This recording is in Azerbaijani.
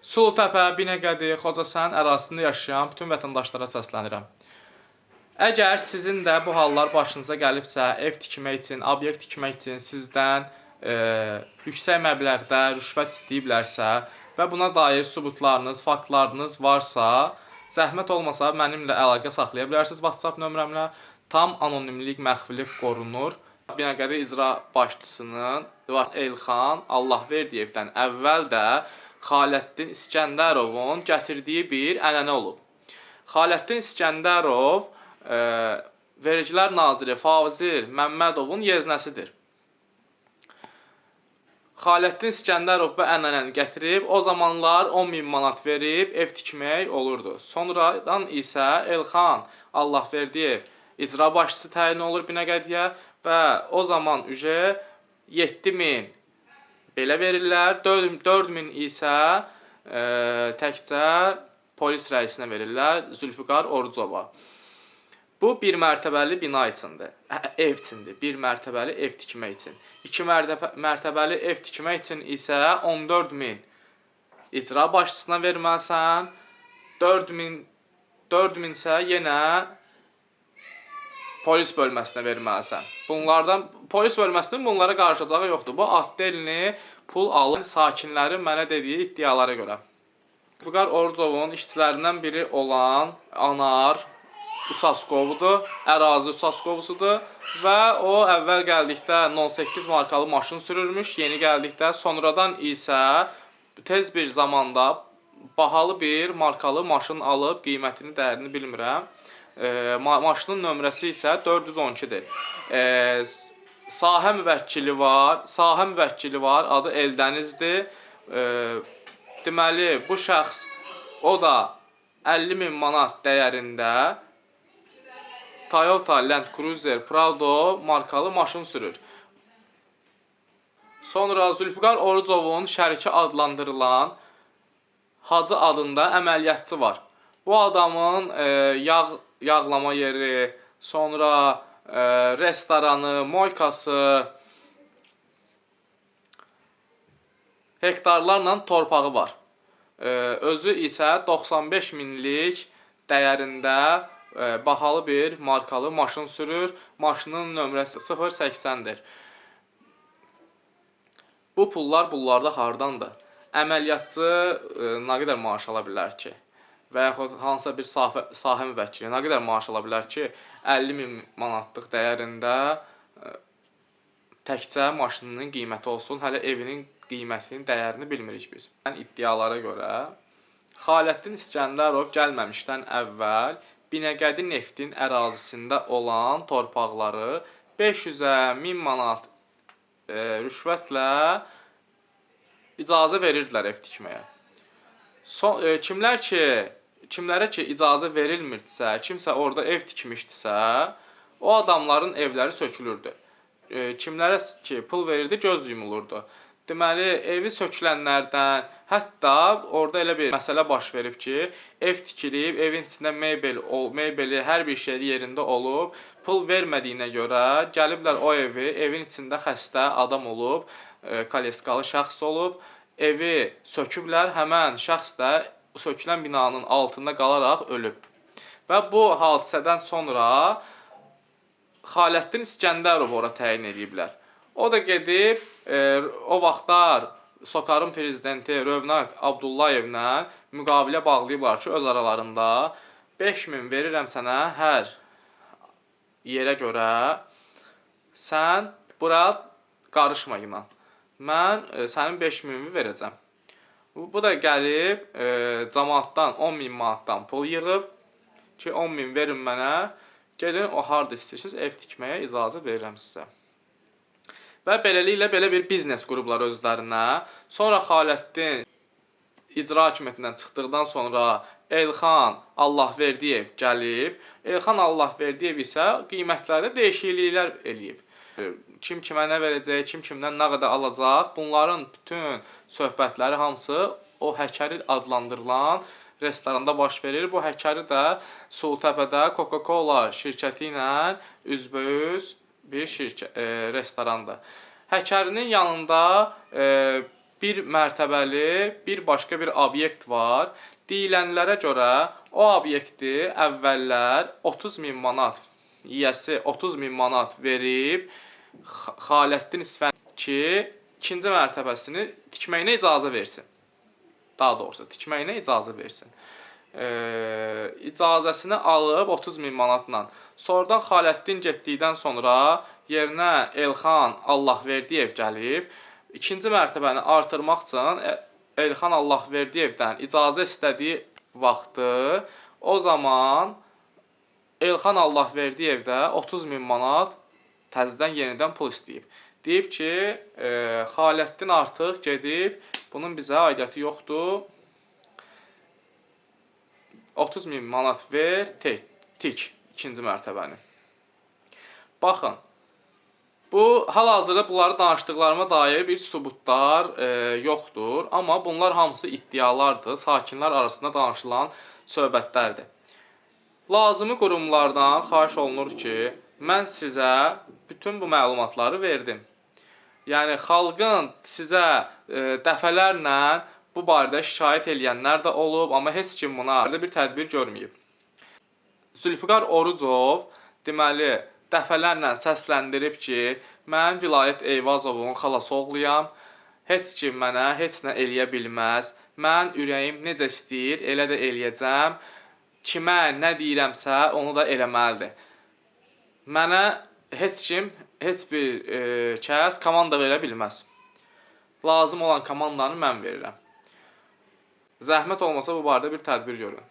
Sulutəpə, Binəqədi, Xocasən ərazisində yaşayan bütün vətəndaşlara səslənirəm. Əgər sizin də bu hallar başınıza gəlibsə, ev tikmək üçün, obyekt tikmək üçün sizdən yüksək məbləğdə rüşvət istəyiblərsə və buna dair sübutlarınız, faktlarınız varsa, zəhmət olmasa mənimlə əlaqə saxlaya bilərsiniz WhatsApp nömrəmlə. Tam anonimlik, məxfilik qorunur. Binəqədi icra başçısının Elxan Allahverdiyevdən əvvəl də Xaləddin İsgəndərovun gətirdiyi bir ənənə olub. Xaləddin İsgəndərov Vergilər naziri Fazil Məmmədovun yeznəsidir. Xaləddin İsgəndərov bu ənənəni gətirib, o zamanlar 10 min manat verib ev tikmək olurdu. Sonradan isə Elxan Allahverdiyev icra başçısı təyin olunur Binəqədiyə və o zaman üje 7 min belə verirlər, 4 min isə təkcə polis rəisinə verirlər, Zülfüqar Orucova. Bu bir mərtəbəli bina üçündür. Ev üçündür. Bir mərtəbəli ev tikmək üçün. İki mərtəbəli ev tikmək üçün isə 14 min icra başçısına verməlisən. 4 min isə yenə polis bölməsinə verməlisən. Bunlardan polis bölməsinin bunlara qarışacağı yoxdur. Bu addelni pul alır sakinlərin mənə dediyi iddialara görə. Zülfüqar Orucovun işçilərindən biri olan Anar uçaskovudur, ərazi uçaskovusudur və o əvvəl gəldikdə 08 markalı maşın sürürmüş, yeni gəldikdə, sonradan isə tez bir zamanda bahalı bir markalı maşın alıb, qiymətini, dəyərini bilmirəm. Maşının nömrəsi isə 412-dir. Sahə müvəkkili var, sahə müvəkkili var, adı Eldənizdir. Deməli, bu şəxs o da 50 min manat dəyərində Toyota Land Cruiser Prado markalı maşın sürür. Sonra Zülfüqar Orucovun şəriki adlandırılan Hacı adında əməliyyatçı var. Bu adamın yağlama yeri, sonra restoranı, moykası, hektarlarla torpağı var. Özü isə 95 minlik dəyərində bahalı bir markalı maşın sürür. Maşının nömrəsi 080-dir. Bu pullar bunlarda hardandır? Əməliyyatçı nə qədər maaş ala bilər ki? Və yaxud hansısa bir sahə müvəkkili nə qədər maaş ala bilər ki, 50 min manatlıq dəyərində təkcə maşınının qiyməti olsun, hələ evinin qiymətinin dəyərini bilmirik biz. Yəni iddialara görə Xaləddin İsgəndərov gəlməmişdən əvvəl Binəqədi neftin ərazisində olan torpaqları 500-ə 1000 manat rüşvətlə icazə verirdilər ev tikməyə. Kimlərə ki icazə verilmirdisə, kimsə orada ev tikmişdisə, o adamların evləri sökülürdü. Kimlərə ki pul verirdi, göz yumulurdu. Deməli, evi sökülənlərdən, hətta orada elə bir məsələ baş verib ki, ev tikilib, evin içində mebel, mebeli, hər bir şey yerində olub, pul vermədiyinə görə gəliblər o evi, evin içində xəstə adam olub, kaleskalı şəxs olub, evi söküblər, həmən şəxs də sökülən binanın altında qalaraq ölüb. Və bu hadisədən sonra Xaləddin İsgəndərov ora təyin eləyiblər. O da gedib o vaxtlar SOCAR-ın prezidenti Rövnaq Abdullayevlə müqavilə bağlayıblar ki, öz aralarında 5000 verirəm sənə hər yerə görə, sən bura qarışma inan. Mən sənin 5000-ni verəcəm. Bu da gəlib camaatdan 10 min manatdan pul yığıb ki, 10 min verin mənə, gedin o harda istəyirsiniz ev tikməyə icazə verirəm sizə. Və beləliklə belə bir biznes qurublar özlərinə. Sonra Xaləddin icra hakimiyyətindən çıxdıqdan sonra Elxan Allahverdiyev gəlib. Elxan Allahverdiyev isə qiymətlərdə dəyişikliklər eləyib. Kim kimə nə verəcək, kim kimdən nə qədər alacaq, bunların bütün söhbətləri hamısı o Həkəri adlandırılan restoranda baş verir. Bu Həkəri də Sulutəpədə Coca-Cola şirkəti ilə üzbəüz bir restorandır. Həkərinin yanında bir mərtəbəli bir başqa bir obyekt var. Deyilənlərə görə o obyekti əvvəllər 30 min manat yiyəsi 30 min manat verib Xaləddin İsfənd ki, ikinci mərtəbəsini tikməyinə icazə versin. Daha doğrusu tikməyinə icazə versin. İcazəsini alıb 30 min manatla. Sonradan Xaləddin getdikdən sonra yerinə Elxan Allahverdiyev gəlib. İkinci mərtəbəni artırmaq üçün Elxan Allahverdiyevdən icazə istədiyi vaxtı o zaman Elxan Allahverdiyev də 30 min manat təzədən yenidən pul istəyib. Deyib ki, Xaləddin artıq gedib, bunun bizə aidiyyəti yoxdur. 30 min manat ver, tik ikinci mərtəbəni. Baxın, bu hal-hazırda bunları danışdıqlarıma dair bir sübutlar yoxdur, amma bunlar hamısı iddialardır, sakinlər arasında danışılan söhbətlərdir. Lazımi qurumlardan xahiş olunur ki, mən sizə bütün bu məlumatları verdim. Yəni xalqın sizə dəfələrlə bu barədə şikayət eləyənlər də olub, amma heç kim buna bir tədbir görməyib. Zülfüqar Orucov deməli dəfələrlə səsləndirib ki, mən Vilayət Eyvazovun xalası oğluyam. Heç kim mənə heç nə eləyə bilməz. Mən ürəyim necə istəyir, elə də eləyəcəm. Kimə nə deyirəmsə, onu da eləməlidir. Mənə heç kim, heç bir kəs komanda verə bilməz. Lazım olan komandanı mən verirəm. Zəhmət olmasa bu barədə bir tədbir görün.